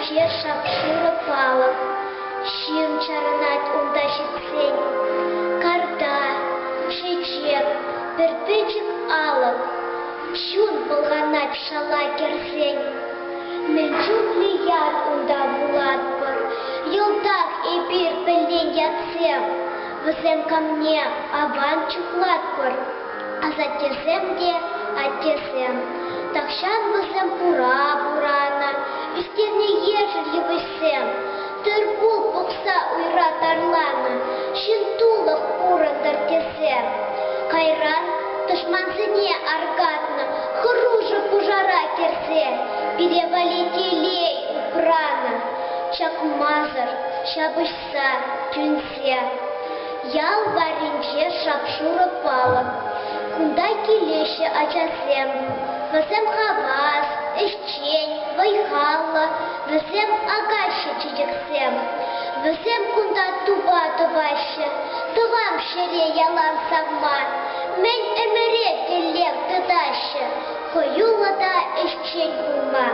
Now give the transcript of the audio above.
варринче шап-шурӑ палӑк. Ҫын чарӑнать унта ҫитсен. Карта, чечек, пӗр пӗчӗк алӑк. Чун пӑлханать шала кӗрсен. Мӗн чухлӗ ят унта вулатпӑр, Йӑлтах эпир пӗлмен ятсем. Вӗсем камне аван чухлатпӑр. Асаттесем те аттесем. Тахҫан вӗсем пура пуранӑ, ӳстернӗ ешӗл йывӑҫсем. Тыр-пул пухса уйра тарланӑ, ҫын тулӑх пурӑнтӑр тесе. Кайран тӑшмансене аркатнӑ, хӑрушӑ пушара кӗрсе пире валли телей упранӑ. Чакмасӑр ҫапӑҫса, тӳнсе. Ял варринче шап-шурӑ палӑк. Кунта килеҫҫӗ ачасем. Вӗсем хавас, ӗҫчен, вӑй-халлӑ, вӗсем акаҫҫӗ чечексем. Вӗсем кунта тупа тӑваҫҫӗ, тӑван ҫӗре ялан савма. Мӗн ӗмӗре тӗллев тытаҫҫӗ, хӑюллӑ та ӗҫчен пулма.